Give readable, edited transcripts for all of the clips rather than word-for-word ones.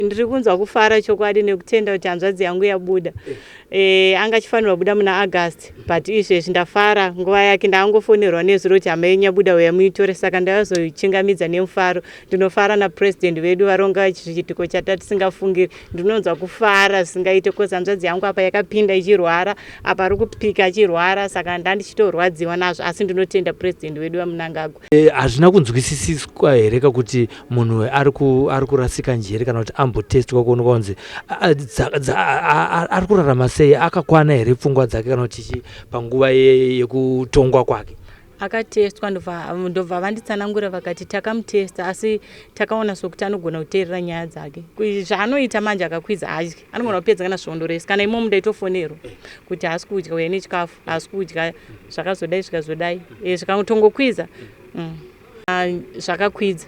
Ndiri kunzwa kufara chokwadi nekutenda kuti hanzvadzi yangu yabuda. E, anga achifanirwa kubuda muna August but izvezvi ndafara nguva yake ndangofonerwa nezuro kuti hama yenyu yabuda uya muitore saka ndazoichingamidza nemufaro. Ndinofara napresident vedu varonga chiitiko chatatisingafungiri. Ndinonzwa kufara zvisingaite cause hanzvadzi yangu apa yakapinda ichirwara apa ari kupika achirwara saka ndandichitorwadziwa nazvo asi ndinotenda president wedu VaMnangagwa. Hazvina kunzwisisiswa here ka kuti munhu ari kurasika njere kana kuti ambotestwa kuonekwa kunzi ari kurarama sei, akakwana here pfungwa dzake kana kuti chii panguva yekutongwa kwake? Akatestwa ndobva vanditsanangura vakati takamutesta asi takaona sokuti anogona kuteerera nyaya dzake. Zvaanoita manje akakwidza adye anogona kupedza kana svondo rese kana imomo ndaitofonerwa kuti haasi kudya uya nechikafu haasi kudya zvakazodai zvikazodai zvikatongokwiza Zvakakwidza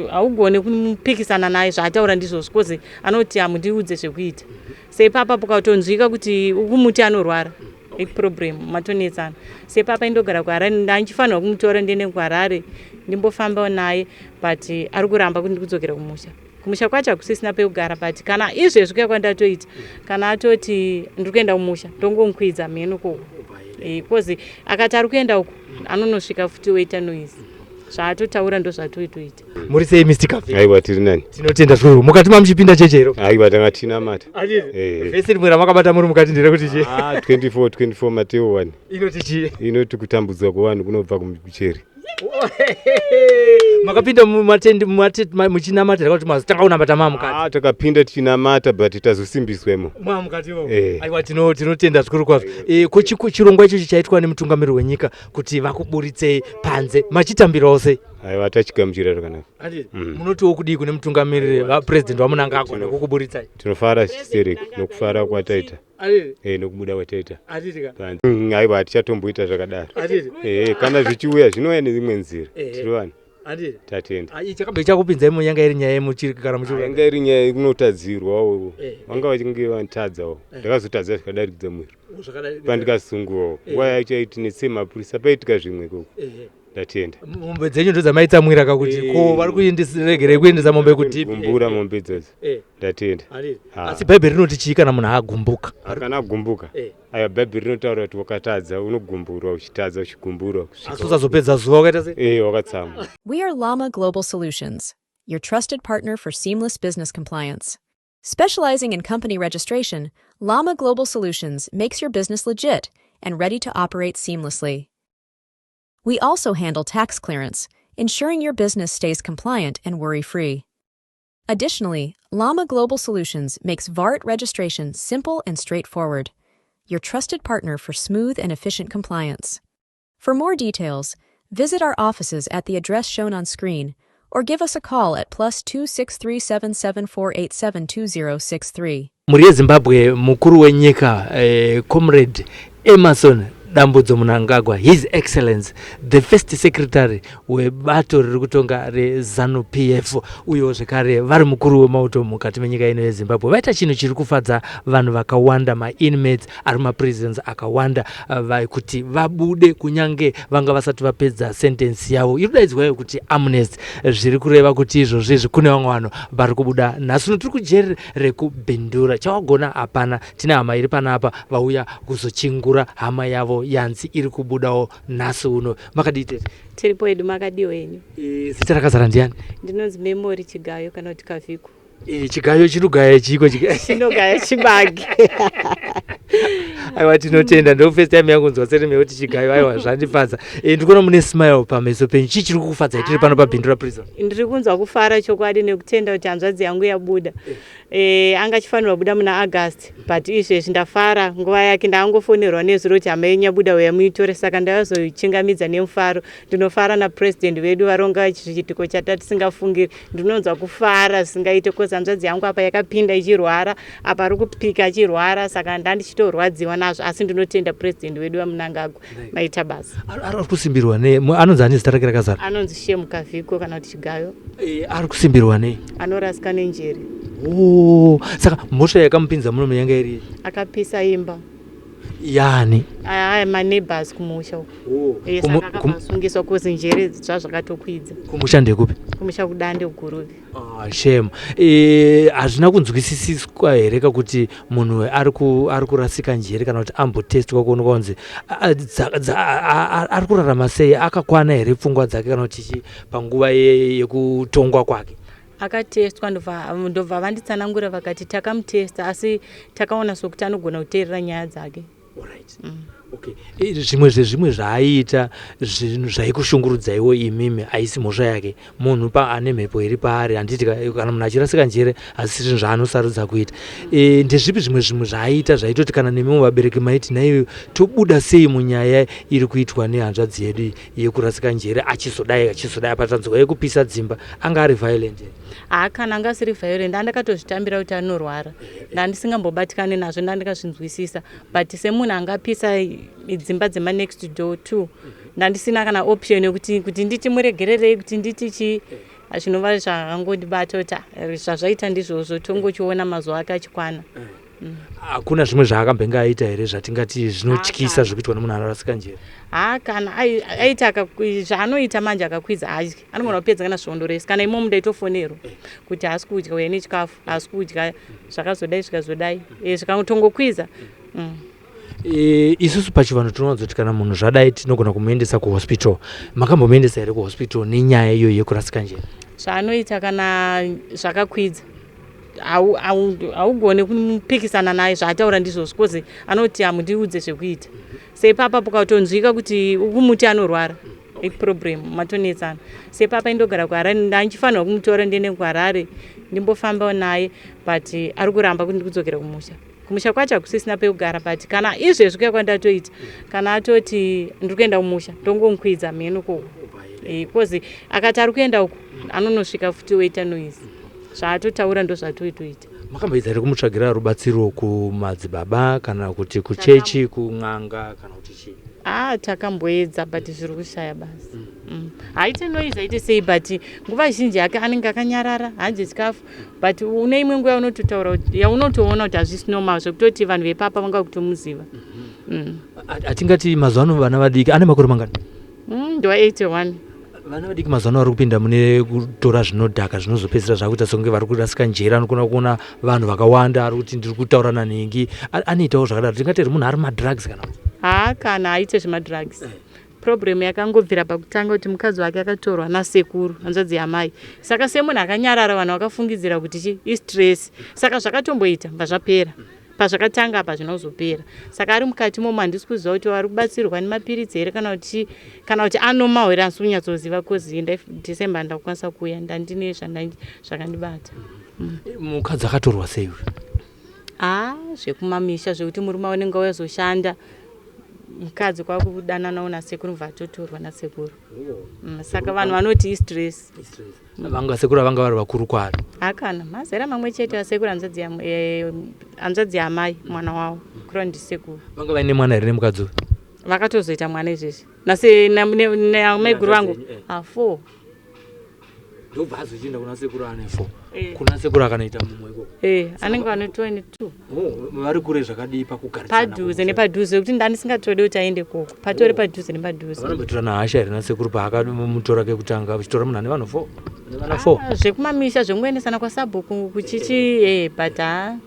haugone kupikisana naye zvaataura ndizvozvo bcause anoti hamundiudze zvekuita seipapa pukatonzwika kuti ukumuti anorwara iproblem matonetsana sepapa indogara kuharare ndandichifanirwa kumutora ndiende kuharare ndimbofamba naye but ari kuramba kuti ndikudzokera kumusha kumusha kwacho hakusisina pekugara but kana izvezvi kuya kwandatoita kana atoti ndiri kuenda kumusha ndongomukwidza mheno koko bcause akati ari kuenda uku anonosvika futi oita noise zvaatotaura ndozvatoitoita. Muri sei Mr Cafe? Aiwa tiri nani. Tinotenda zvikuru. Mukati mamuchipinda cheche here? Aiwa tanga tinamata. Vhesi rimwe ramakabata muri mukati nderekuti chii? Ah, 24 24 Mateo 1. Inoti chii? Inoti kutambudzwa kwevanhu kunobva kumucheri. Makapinda mumatendi muchinamata here kuti mazotanga kunamata mamukati? Ah, takapinda tichinamata but tazosimbiswa imo. Mamukati imo. Aiwa tinotenda zvikuru kwazvo. Ko chirongwa ichochi chaitwa nemutungamiriri wenyika kuti vakuburitsei panze machitambirawo sei? Aiwa tachigamuchira zvakanaka. Munotiwo kudii kune mutungamiriri vapresident vaMnangagwa nekukuburitsai? Tinofara zvisereki nokufara kwataita. Nokubuda kwataita panze. Aiwa hatichatomboita zvakadaro. Kana zvichiuya zvinouya neimwe nzira. Tiri vanhu. Tatenda. Chakambe chakupinzai munyanga iri nyaya yemuchiri kana muchiri. Yanga iri nyaya yekunotadzirwawo. Vanga vachinge vanditadzawo. Ndakazotadza zvikadarikidza mwero. Pandikasunguwawo. Nguva yacho yaiti netsei mapurisa paitika zvimwe ikoko. Ndatenda. Mombe dzenyu ndodzamaitsamwira ka kuti ko vari kuenderegerei kuendesa mombe kudhipi. Gumbura mombe idzodzo. Ndatenda. Asi Bhaibheri rinoti chii kana munhu agumbuka? Kana agumbuka. Aiwa Bhaibheri rinotaura kuti wakatadza unogumburwa uchitadza uchigumburwa kusvika. Asi usazopedza zuva wakaita sei? Wakatsamwa. We are Llama Global Solutions, your trusted partner for seamless business compliance. Specializing in company registration, Llama Global Solutions makes your business legit and ready to operate seamlessly. We also handle tax clearance, ensuring your business stays compliant and worry-free. Additionally, Llama Global Solutions makes VART registration simple and straightforward, your trusted partner for smooth and efficient compliance. For more details, visit our offices at the address shown on screen or give us a call at +2637748720063. Mhuri yeZimbabwe, mukuru wenyika Comrade Emmerson Dambudzo Mnangagwa, His Excellence the First Secretary webato riri kutonga reZanu PF, uyewo zvekare vari mukuru wemauto mukati menyika ino yeZimbabwe, vaita chinhu chiri kufadza vanhu vakawanda, mainmates ari mumaprisons akawanda kuti vabude kunyange vanga vasati vapedza sentence yavo iri kudaidzwa kuti amnesty. Zviri kureva kuti izvozvi izvi kune vamwe vanhu vari kubuda nhasi uno. Tiri kujeri rekuBindura, chawagona hapana. Tine hama iri panapa vauya kuzochingura hama yavo yanzi iri kubudawo nhasi uno. Makadii tete? Tiripo hedu, makadiwo henyu? Zita rakazara ndiani? Ndinonzi Memory Chigayo kana kuti Kavhiko. Chigayo chinogaya chiiko? Chinogaya chibage. Aiwa tinotenda, ndo first time yangu kunzwa surname yekuti Chigayo. Aiwa zvandifadza. Ndikuona mune smile pameso penyu, chii chiri kukufadzai tiri pano paBindura Prison? Ndiri kunzwa kufara chokwadi nekutenda kuti hanzvadzi yangu yabuda. Anga achifanirwa kubuda muna August but izvezvi ndafara nguva yake ndangofonerwa nezuro kuti hama yenyu yabuda uya muitore saka ndazoichingamidza nemufaro. Ndinofara napresident vedu varonga chiitiko chatatisingafungiri. Ndinonzwa kufara zvisingaite cause hanzvadzi yangu apa yakapinda ichirwara apa ari kupika achirwara saka ndandichitorwadziwa nazvo asi ndinotenda president wedu VaMnangagwa, maita basa. Ari kusimbirwa nei? Anonzi ani zita rake rakazara? Anonzi Shemu Kavhiko kana kuti Chigayo. Ari kusimbirwa nei? Anorasika nenjere. Oh, saka mhosva yakamupinza muno yanga iri? Akapisa imba. Yani aya maneighbors kumusha uko. Oh. Eh, saka akavasungiswa kozi njere zvazvakatokwidza. Kumusha ndekupi? Kumusha kuDande, kuGuruve. Ah, shame. Eh, hazvina kunzwisisiswa here kakuti munhu ari kurasika njere kana kuti ambotestwa kuonekwa kunzi ari kurarama sei, akakwana here pfungwa dzake kana kuti chii panguva yekutongwa kwake? Akatestwa, ndobva vanditsanangura vakati takamutesta, asi takaona sokuti anogona kuteerera nyaya dzake. Alright. Okay. Zvimwe zvezvimwe zvaaiita, zvinhu zvaikushungurudzaiwo imimi, haisi mhosva yake. Munhu pa ane mhepo iri paari, handiti kana munhu achirasika njere asi zvinhu zvaanosarudza kuita. Ndezvipi zvimwe zvaaiita zvaitoti kana nemiwo vabereki maiti naiyo tobuda sei munyaya iri kuitwa nehanzvadzi yedu iyi yekurasika njere, achizodai achizodai, apa tanzwa yekupisa dzimba, anga ari violent here? Haa, kana anga asiri violent, andakatozvitambira kuti anorwara, ndandisingambobatikani nazvo, ndandikazvinzwisisa, but semunhu angapisa dzimba dzemanext door two, ndandisina kana option yekuti kuti nditi muregererei, kuti nditi chii. Zvinova zvakangondibata kuti ah, zvazvaita ndizvozvo, tongochiona mazuva ake achikwana. Hakuna zvimwe zvaakambenge aita here zvatingati zvinotyisa zvekuitwa nemunhu anorasika njere? Haa, kana aita zvaanoita manje, akakwidza adyi, anogona kupedza kana svondo rese. Kana imomo ndaitofonerwa kuti haasi kudya, uya nechikafu, haasi kudya, zvakazodai zvikazodai, zvikangotongokwidza. Isusu pachivanhu tinowanzoti kana munhu zvadai tinogona kumuendesa kuhospital. Makambomuendesa here kuhospital nenyaya iyoyo yekurasika njere? Zvaanoita kana zvakakwidza, haugoni kupikisana naye. Zvaataura ndizvozvo, kozi anoti hamundiudze zvekuita. Seipapa pukatonzwika kuti ukumuti anorwara, iproblem, matonetsana. Sepapa indogara kuHarare, ndandichifanirwa kumutora ndiende kuHarare ndimbofambawo naye, but ari kuramba kuti ndikudzokera kumusha. Kumusha kwacho hakusisina pekugara, but kana izvezvi kuya kwandatoita, kana atoti ndiri kuenda kumusha, ndongomukwidza mheno koko, because akati ari kuenda uko, anonosvika futi oita noise. Zvaatotaura ndo zvatoitoita. Makamboedza here kumutsvagira rubatsiro kumadzibaba kana kuti kuchechi, kun'anga kana kuti chii? Ah, takamboedza, but zviri kushaya basa. Haite noise, haite sei, but nguva zhinji yake anenge akanyarara, haadye chikafu, but une imwe nguva yaunototaura yaunotoona kuti hazvisi normal, zvekutoti vanhu vepapa vanga kutomuziva. Hatingati mazuva ano vana vadiki, ane makore mangani? Ndiwa 81. Vana vadiki mazuva ano vari kupinda mune kutora zvinodhaka, zvinozopedzisira zvakuita sekunge vari kurasika njere. Anokona kuona vanhu vakawanda, ari kuti ndiri kutaura nanhingi. Anoitawo zvakadaro, tingati here munhu ari madrugs kana kuti? Haa, kana aite zvemadrugs. Problem yakangobvira pakutanga kuti mukadzi wake akatorwa nasekuru, hanzvadzi yamai. Saka semunhu akanyarara, vanhu vakafungidzira kuti chi istress. Saka zvakatomboita bva zvapera. Pazvakatanga apa zvinozopera. Saka ari mukati momo, handisi kuziva kuti vari kubatsirwa nemapiritsi here kana kuti kana kuti anomawo here, handisi kunyatsoziva, cause December ndakukwanisa kuuya, ndandine zvakandibata. Mukadzi akatorwa sei uyu? Haa, zvekumamisha, zvekuti murume aunenge wazoshanda, mukadzi kwakudananawo nasekuru, bva atotorwa nasekuru. Saka vanhu vanoti istress. Vanga sekuru vanga vari vakuru kwaari? Hakana, mazera mamwe chete. Asekuru hanzvadzi yamai, mwana wavo kureva ndisekuru. Vanga vaine mwana here nemukadzi uyu? Vakatozoita mwana izvezvi namaiguru vangu a4. Ndobva azochienda kuna sekuru ane 4? Kuna sekuru akanoita mumwe ikoko? Eh, anenge ane 22. Oh, vari kure zvakadii pakugarisana? Padhuze nepadhuze, kuti ndandisingatodi kuti aende koko, patori padhuze nepadhuze. Vanombotorana hasha here nasekuru paakamutora kekutanga, achitora munhu ane vanhu 4, ane vana 4? Ah, zvekumamisha, zvekungoendesana kwasabhuku kuchichi, but ha.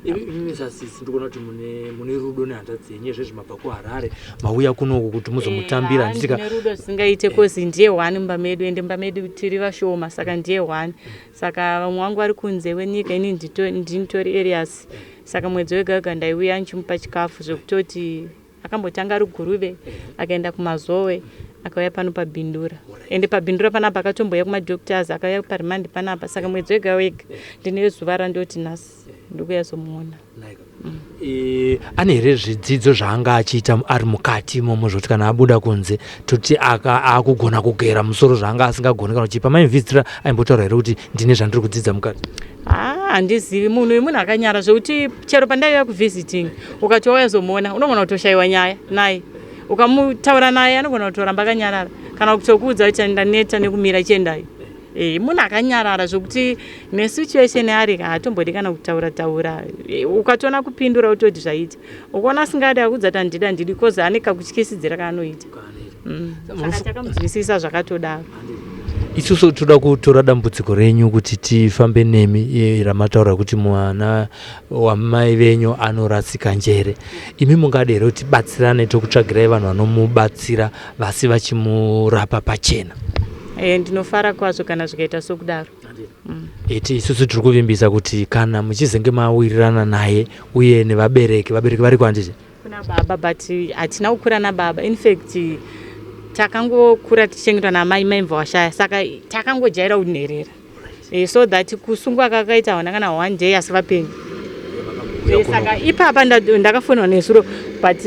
Imi sasisi, ndikuona kuti mune rudo nehanzvadzi yenyu. Izvezvi mabva kuHarare, mauya kunoku kuti muzomutambira, handitika? Ndine rudo zvisingaite, kozi ndiye one mumba medu, ende mumba medu tiri vashoma, saka ndiye one. Saka vamwe vangu vari kunze kwenyika, ini ndinitori Arias. Saka mwedzi wega wega ndaiuya ndichimupa chikafu, zvekutoti akambotanga ari Guruve, akaenda kuMazowe, akauya pano paBindura. Ende paBindura panapa akatomboya kumadoctors, akauya paremand panapa. Saka mwedzi wega wega ndine zuva randoti nhasi ndikuyazomuona. Ane here zvidzidzo zvaanga achiita ari mukati imomo, zvokuti kana abuda kunze toti akugona kugera musoro zvaanga asingagoni, kana kuti pamaimvhizitira aimbotaura here kuti ndine zvandiri kudzidza mukati? Haa, handizivi. Munhu uyu munhu akanyara, zvekuti chero pandaiuya kuvisiting, ukati wauyazomuona unogona kutoshayiwa nyaya naye. Ukamutaura naye anogona kutoramba akanyarara, kana kutokuudza kuti ndaneta nekumira, chiendai. E, munhu akanyarara zvokuti nesituation yaari haatombodi kana kutaura taura. E, ukatoona kupindura utoti zvaita, ukaona asingadi akudza kuti handidi handidi, cause ane kakutyisidzira kaanoita. Saka takamunzwisisa zvakatodaro. Isusu toda kutora dambudziko renyu kuti tifambe nemi, ramataura kuti mwana wamai venyu anorasika njere. Imi mungade here kuti tibatsirane, tokutsvagirai vanhu vanomubatsira vasi vachimurapa pachena? E, ndinofara kwazvo kana zvikaita sokudaro. Iti isusu tiri kuvimbisa kuti kana muchizenge mawirirana naye uye nevabereki, vabereki variko handiti? Kuna baba, but hatina kukura nababa. In fact takangokura tichichengetwa namai, mai mubva washaya, saka takangojaira kunherera. So that kusungwa kakaita hauna kana one day asi vapenyu. Saka ipapa ndakafonwa nezuro, but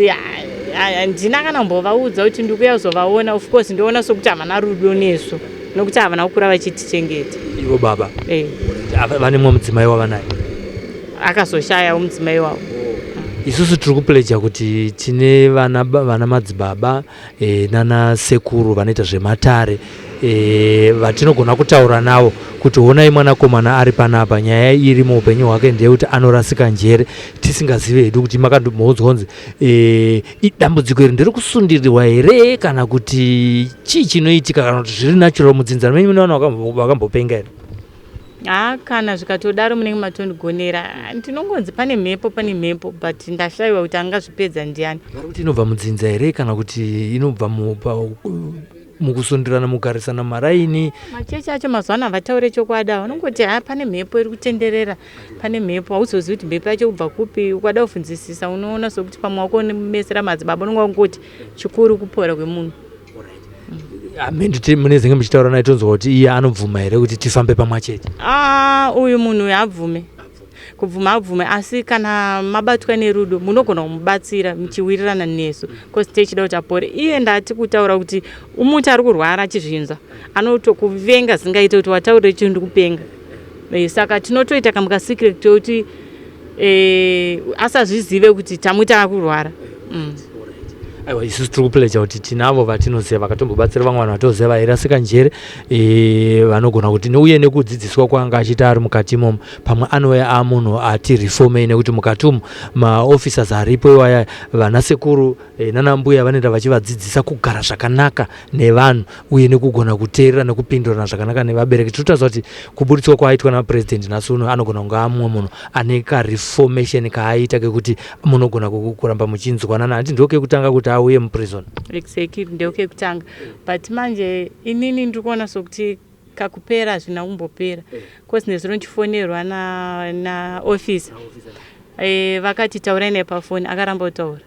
handina kana kumbovaudza kuti ndikuya kuzovaona. Of course ndoona sokuti havana rudo nesu nokuti havana kukura vachitichengeta. Ivo baba? E. Vane mumwe mudzimai wavanaye? Akazoshayawo mudzimai wavo. Isusu tiri kupledger kuti tine vana madzibaba nana sekuru vanoita zvematare vatinogona kutaura navo kuti honai mwanakomana ari panapa, nyaya iri muupenyu hwake ndeyekuti anorasika njere, tisingazivi hedu kuti makandomoudzwa kunzi dambudziko iri nderekusundirirwa here kana kuti chii chinoitika, kana kuti zviri natural mudzinza menyu, mune vanhu vakambopenga here? Ha, kana zvikatodaro munenge matondigonera. Ndinongonzi pane mhepo, pane mhepo, but ndashayiwa kuti angazvipedza ndiani. Vari kuti inobva mudzinza here kana kuti inobva mukusundirana, mugarisana maraini? Machechi acho mazuva ano havataure chokwadi. Ava vanongoti ha, pane mhepo iri kutenderera, pane mhepo. Hauzozivi kuti mhepo yacho kubva kupi. Ukada kubvunzisisa unoona sokuti pamwe wako nemesera madzibaba unonge wangoti chikuru kupora kwemunhu. Amendi munezenge muchitaura naye, tonzwa kuti iye anobvuma here kuti tifambe pamwe chete. Ah, uyu munhu uyu abvume kubvuma, abvume, asi kana mabatwa nerudo munogona kumubatsira muchiwirirana nesu, cause tichida kuti apore. Iye ndati kutaura kuti umuti ari kurwara achizvinzwa anotokuvenga, zingaite kuti wataurire chinhu ndikupenga. Saka tinotoita kamwe kasecret tokuti asazvizive kuti tamuti akurwara. Aiwa, isusu tiri kupledger kuti tinavo vatinoziva vakatombobatsira vamwe vanhu vatoziva vairasika njere, vanogona kuti uye nekudzidziswa kwaanga achiita ari mukati imomo, pamwe anouya amunhu ati reformei, nekuti mukati umu maofficers aripo iwaya, vana sekuru nana mbuya vanoenda vachivadzidzisa kugara zvakanaka nevanhu uye nekugona kuteerera nekupindurana zvakanaka nevabereki. Tinotaridza kuti kuburitswa kwaaitwa napurezidendi nhasi uno, anogona kunge amumwe munhu ane kareformation kaaita kekuti munogona kuramba muchinzwanana. Handiti ndo kekutanga kuti auye muprison? Exactly, ndokekutanga, but manje inini ndiri kuona sokuti kakupera hazvina kumbopera, cause nezuro ndichifonerwa naofficer na vakati taurai naye pafoni, akaramba kutaura.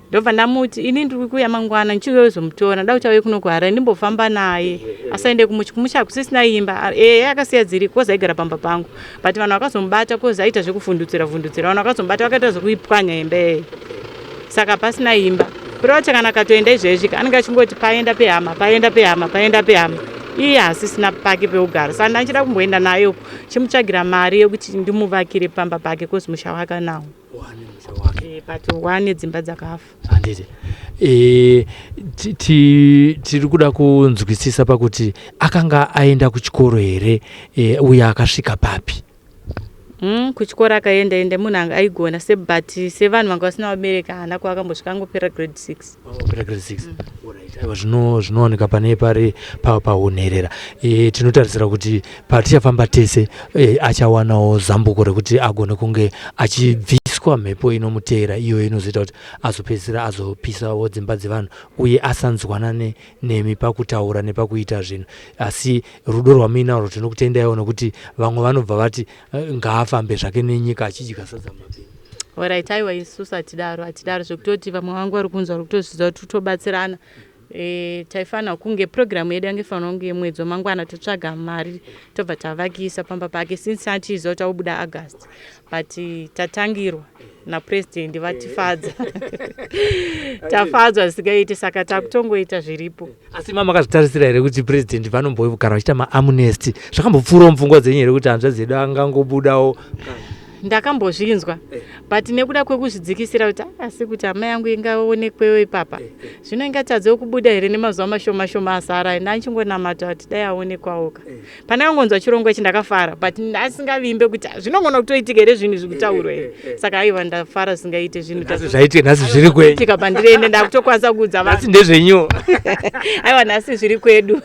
Ndobva ndamuti ini ndiri kuuya mangwana ndichizomutora, nda kuti auye kuno kuHarare ndimbofamba naye asaende kumuchi. Kumusha hakusisina imba. Ehe, akasiya dziri cause aigara pamba pangu, but vanhu vakazomubata cause aita zvekuvhundutsira vhundutsira. Vanhu vakazomubata vakaita zvekuipwanya imba iyeye, saka pasina imba. Kureva kuti kana akatoenda izvezvi anenge achingoti paenda pehama, paenda pehama, paenda pehama, iye hasisina pake pekugara. Saka ndanchida kumboenda naye uko chimutsvagira mari yekuti ndimuvakire pamba pake, cause musha wake nawo. But wane dzimba dzakafa. Handiti tiri kuda kunzwisisa pakuti akanga aenda kuchikoro here, uye akasvika papi? Kuchikoro akaenda enda, munhu anga aigona se, but sevanhu vanga vasina vabereki haana kwaakambosvika, angopera grade 6. Pera grade 6. Alright. Aiwa, zvinowanika pane pari pahunherera. Tinotarisira kuti patichafamba tese achawanawo zambuko rekuti agone kunge achibviswa mhepo inomuteera, iyo inozoita kuti azopedzisira azopisawo dzimba dzevanhu uye asanzwanane nemi pakutaura nepakuita zvinhu. Asi rudo rwamuinarwo tinokutendaiwo, nekuti vamwe vanobva vati ngaafambe zvake nenyika achidya sadza mumapini. Alright, aiwa, isusu hatidaro, hatidaro zvekutoti vamwe vangu vari kunzwa, vari kutozvidza kuti tobatsirana. Taifanira kunge purogiramu yedu yange ifanira kunge mwedzi wamangwana totsvaga mari tobva tavakisa pamba pake, since atiziva kuti aubuda August, but tatangirwa napurezidendi vatifadza, tafadzwa zvisingaiti, saka takutongoita zviripo. Asi ma makazvitarisira here kuti purezidendi vanombogara vachiita maamnesty? Zvakambopfuurawo mupfungwa dzenyu here kuti hanzvadzi yedu angangobudawo? Ndakambozvinzwa but nekuda kwekuzvidzikisira kuti ah, asi kuti hama yangu ingaonekwewo ipapa, zvino ingatadzewo kubuda here nemazuva mashoma shoma asara? Ndachingonamata kuti dai aonekwawoka. Pandakangonzwa chirongwa ichi ndakafara, but ndasingavimbe kuti ah, zvinogona kutoitika here zvinhu izvi kutaurwa here. Saka aiwa, ndafara zvisingaite zvinhu. Nhasi zvaitika, nhasi zviri kwenyu. Itika pandirende, ndakutokwanisa kuudza Nhasi vanhu. Ndezvenyu. Aiwa, nhasi zviri kwedu.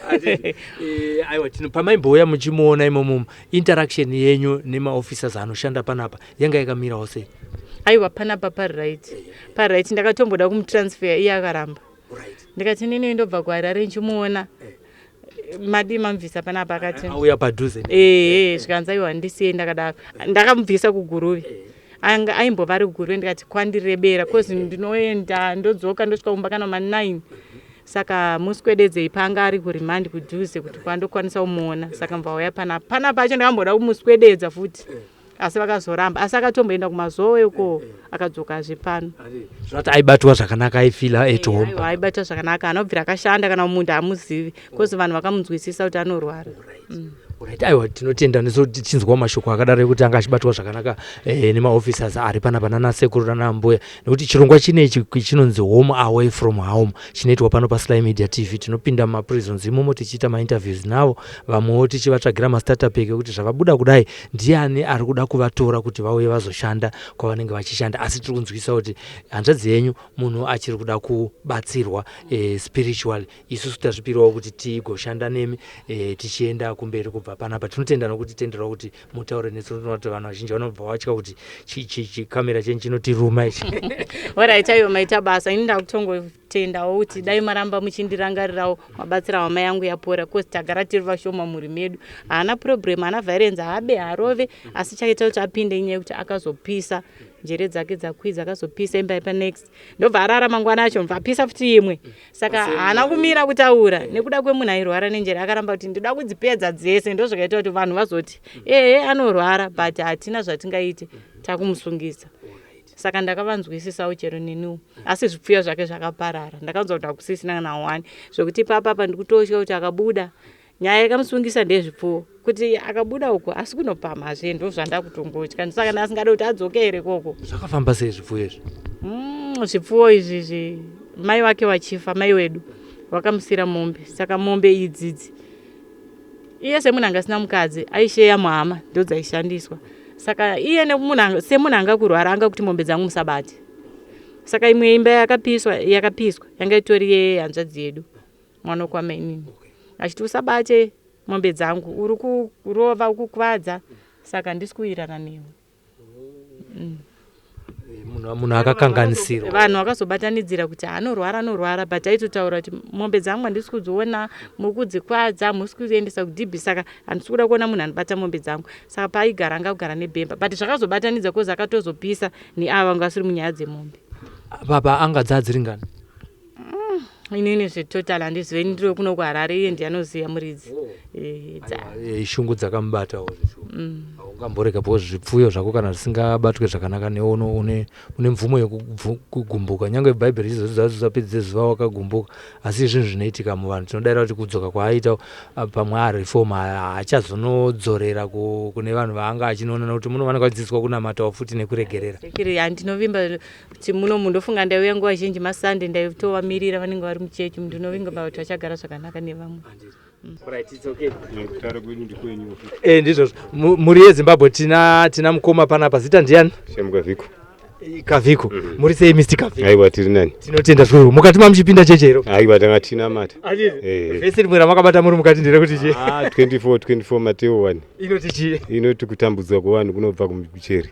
Aiwa, tino pamaimbouya muchimuona imomo, interaction yenyu nemaofficers anoshanda panapa yanga yakamirawo sei? Aiwa, panapa pari right, pari right. Ndakatomboda kumutransfer, iye akaramba. Ndikati nini ndobva kuHarare nchimuona, madi mamubvisa panapa? Akati Auya padhuze. Ehe, zvikanzi aiwa, ndisiye ndakadaro. Ndakamubvisa kuGuruve. Aimbova ari kuGuruve. Ndikati kwandirebera cause ndinoenda ndodzoka, ndosvika kumba kana ma9, saka muswededzei panga ari kuremand kudhuze kuti kwandokwanisa kumuona. Saka mubva uya panapa. Panapa acho ndakamboda kumuswededza futi, asi vakazoramba. Asi akatomboenda kumazowe uko, akadzokazve pano. Zvinoti aibatwa zvakanaka, aifeela at home? Aiwa, aibatwa zvakanaka. Anobvira akashanda, kana munhu hamuzivi cause vanhu vakamunzwisisa kuti anorwara. Right, aiwa, tinotenda nesu tichinzwawo mashoko akadaro ekuti anga achibatwa zvakanaka nemaofficers ari panapa, nanasekuru nanambuya, nekuti chirongwa chinechi chinonzi Home Away from Home, chinoitwa pano paSly Media TV. Tinopinda mumaprisons imomo tichiita mainterviews navo, vamwewo tichivatsvagira mastartup ekuti zvavabuda kudai, ndiani ari kuda kuvatora kuti vauye vazoshanda kwavanenge vachishanda. Asi tiri kunzwisa kuti hanzvadzi yenyu munhu achiri kuda kubatsirwa spiritually. Isusu tazvipirawo kuti tigoshanda nemi tichienda kumberi kubva panapa. Tinotenda nokutitenderawo kuti mutaure nesu. Tinoona kuti vanhu vazhinji vanobva vatya kuti chikamera chenyu chinotiruma ichi. Alright, aiwa, maita basa. Ini ndakutongotendawo kuti dai maramba muchindirangarirawo mabatsira hama yangu yapora, cause tagara tiri vashoma mhuri medu. Haana problem, haana violence, haabe, haarove, asi chaita kuti apinde inyaya yekuti akazopisa, njere dzake dzakwidza, akazopisa imba yepanext, ndobva arara. Mangwana acho ndobva apisa futi imwe. Saka haana kumira kutaura nekuda kwemunhu airwara nenjere. Akaramba kuti ndoda kudzipedza dzese. Ndo zvakaita kuti vanhu vazoti ehe, anorwara, but hatina zvatingaite, takumusungisa. Saka ndakavanzwisisawo chero neniwo. Asi zvipfuyo zvake zvakaparara, ndakanzwa kuti hakusisina kana one, zvokuti papapa ndikutotya kuti akabuda, nyaya yakamusungisa ndezvipfuwo, kuti akabuda uko asi kunopamhazve. Ndo zvandakutongotya, saka ndasingade kuti adzokere koko. Zvakafamba sei zvipfuyo izvi? Zvipfuwo izvizvi, mai vake vachifa, mai wedu vakamusira mombe. Saka mombe idzidzi, iye semunhu anga asina mukadzi, aisheya muhama, ndo dzaishandiswa. Saka iye semunhu anga kurwara, anga kuti mombe dzangu musabate. Saka imwe imba yakapiswa, yakapiswa yanga itori yehanzvadzi yedu, mwana wekwamainini, achiti usabate mombe dzangu, uri kurova, ukukuvadza, saka handisi kuwirirana newe. Munhu akakanganisirwa. Vanhu vakazobatanidzira kuti anorwara, anorwara, but aitotaura kuti mombe dzangu handisi kudziona, muri kudzikwadza, hamusi kuendesa kudhibhi, saka handisi kuda kuona munhu anobata mombe dzangu. Saka paaigara anga kugara nebhemba, but zvakazobatanidza cause akatozopisa neava vanga vasiri munyaya dzemombe. Papa anga dzadziri ngani? Inini zvetotal handizive, ndiri kuno kuHarare, iye ndiye anoziva muridzi. Shungu dzakamubatawo. Haungamborega because zvipfuyo zvako kana zvisingabatwe zvakanaka newe une mvumo yekugumbuka, nyange Bhaibheri richizoti zuva wakagumbuka. Asi zvinhu zvinoitika muvanhu. Tinodayira kuti kudzoka kwaaita pamwe areform, haachazonodzorera kune vanhu vaanga achinoona, nekuti muno vanenge vachidzidziswa kunamatawo futi nekuregerera. Ndinovimba kuti muno mundofunga ndaiuya nguva zhinji maSunday, ndaitovamirira, vanenge vari muchechi. Ndinovimba kuti vachagara zvakanaka nevamwe. Kutaura kwedu ndikwenyu. Ndizvozvo. Mhuri yeZimbabwe, tina mukoma panapa. Zita ndiani? Shemuka Vhiko. Kavhiko. Muri sei, Mr Kavhiko? Aiwa, tiri nani. Tinotenda zvikuru. Mukati mamuchipinda chechero? Aiwa, tanga tinamata. Vhesi rimwe ramakabata muri mukati nderekuti chii? 24 24, Mateo 1. Inoti chii? Inoti kutambudzwa kwevanhu kunobva kumucheri.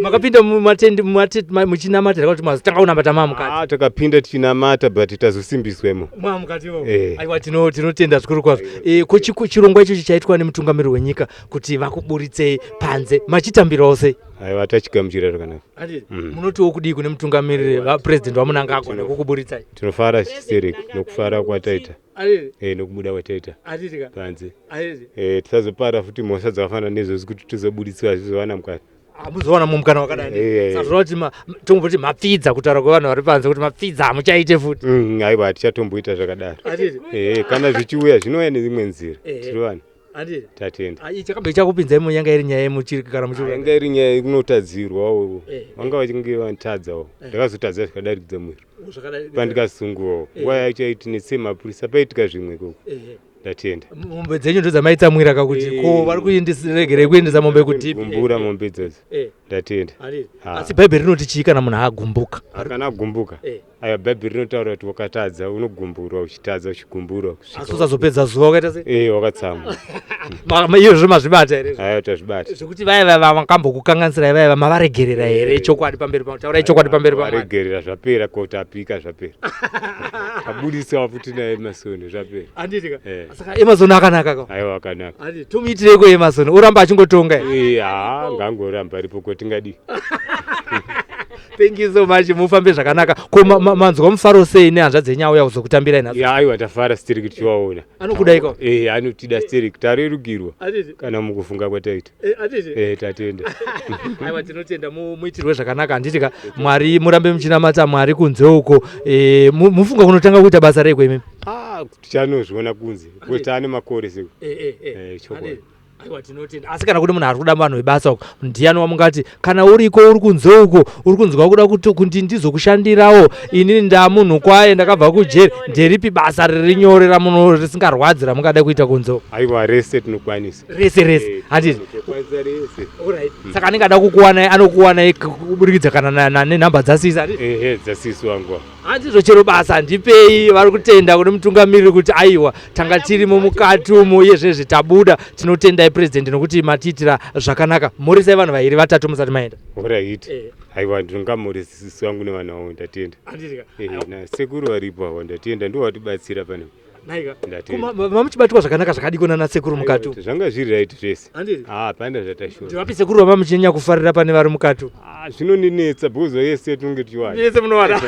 Makapinda mumatendi muchinamata kuti mazotanga kunamata mamukati? Ah, takapinda tichinamata, but tazosimbiswemo. Mamukati. Aiwa, tinotenda zvikuru kwazvo. Ko chirongwa ichochi chaitwa nemutungamiriri wenyika kuti vakuburitsei panze, machitambirawo sei? Aiwa, tachigamuchira zvakanaka. Munotiwo kudii kune mutungamiriri, vapurezidendi vaMunangagwa, nekukuburitsai? Tinofara chisereki nokufara kwataita, nokubuda kwataita panze. Tisazopara futi mhosva dzakafanana neizvozvi kuti tizobuditswa, zvizowana mukati. Hamuzowana mumwe mukana wakadai. Saka zvoreva kuti tomboti mapfidza, kutaura kwevanhu vari panze kuti mapfidza, hamuchaite futi? Aiwa, hatichatomboita zvakadaro. Kana zvichiuya zvinouya neimwe nzira. Tiri vanhu. Tatenda. Ah, chakambe chakupinzai munyanga iri nyaya yemuchiri kana muchiri yanga iri nyaya yekunotadzirwawo eh. vanga vachinge vanditadzawo eh. ndakazotadza zvikadarikidza mwero pandikasunguwawo eh. nguva yacho yaiti netse mapurisa paitika zvimwe ikoko. Ndatenda. Mombe dzenyu ndodzamaitsamwira ka kuti ko vari kuenderegerei kuendesa mombe kudhipi gumbura mombe idzodzo. Ndatenda. Asi bhaibheri rinoti chii kana munhu agumbuka? Kana agumbuka, aiwa, bhaibheri rinotaura kuti wakatadza unogumburwa, uchitadza uchigumburwa. Asi usazopedza zuva wakaita sei? Eh, wakatsamwa. Iyozvo mazvibata here? Aiwa, tazvibata. Zvekuti vaya vaya vakambokukanganisira vaya mavaregerera here? Chokwadi pamberi pa, taurai chokwadi pamberi pa. Varegerera, zvapera, ko tapika zvapera. Tabudisa futi naye Emerson, zvapera. Handiti ka? Saka Emerson akanaka ka? Aiwa, akanaka. Handiti tomuitireko Emerson, oramba achingotonga here? Eh, haa, ngangoramba aripo, ko tingadii? Thank you so much, mufambe zvakanaka. Ko manzwa mufaro sei nehanzvadzi yenyu auya kuzokutambirai nhasi? Ya, aiwa, tafara stereki tichivaona. Anokudaiko? Eh, anotida stereki, tarerukirwa kana mukufunga kwataita. Eh, tatenda. Aiwa, tinotenda, muitirwe zvakanaka, handiti ka? Mwari, murambe muchinamata Mwari kunze uko. Eh, mufunga kunotanga kuita basa reiko imimi? Ah, tichanozviona kunze. Kuti taane makore seko. Eh, chokwadi. Aiwa, tinotenda. Asi kana kune munhu ari kuda vanhu vebasa uko, ndiani wamungati kana uriko uri kunze uko uri kunzwa kuda kuti ndizokushandirawo inini ndamunhu kwaye ndakabva kujeri, nderipi basa riri nyore ramuno risingarwadzi ramungada kuita kunze uko? Aiwa, rese tinokwanisa. Rese rese, handiti? Tinokwanisa rese. Alright. Saka anenge ada kukuwanai anokuwanai kuburikidza kana nenhamba dzasisi, handiti? Ehe, dzasisi wangu. Handizvo, chero basa ndipei. Vari kutenda kune mutungamiriri kuti aiwa, tanga tirimo mukati umo, uye zvezvi tabuda. Tinotendai president nokuti matiitira zvakanaka. Mhoresai vanhu vairi vatatu musati maenda. Alright. Aiwa, ndingamhoresisi wangu nevana vangu, ndatenda. Nasekuru varipo avo, ndatenda, ndivo vatibatsira pane. Mamuchibatwa zvakanaka zvakadiko nana sekuru mukati? Zvanga zviri right zvese. Ah, hapana zvatashora. Ndivapi sekuru vama muchinyanya kufarira pane vari mukati? Ah, zvinondinetsa because yese tinenge tichiwana. Yese munowana.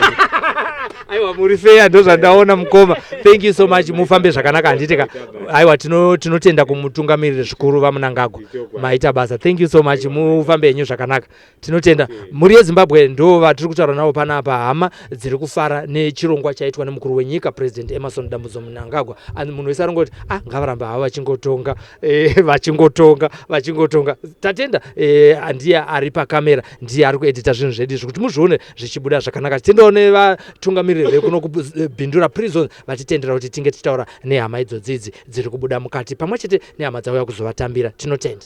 Aiwa, muri feya, ndozvandaona mukoma. Thank you so much, mufambe zvakanaka, handiti ka? Aiwa, tinotenda kumutungamiriri zvikuru vaMunangagwa, maita basa. Thank you so much, mufambe henyu zvakanaka. Tinotenda mhuri yeZimbabwe, ndo vatiri kutaura navo panapa, hama dziri kufara nechirongwa chaitwa nemukuru wenyika President Emerson Dambudzo Mnangagwa. Munhu wese arongoti ah, ngavaramba havo vachingotonga, vachingotonga vachingotonga. Tatenda ndiye ari pakamera, ndiye ari kuedita zvinhu zvedu izvi kuti muzvione zvichibuda zvakanaka. Titendawo nevatungamiriri vekuno kuBindura Prison vatitendera kuti tinge tichitaura nehama idzodzi idzi dziri kubuda mukati pamwe chete nehama dzauya kuzovatambira. Tinotenda.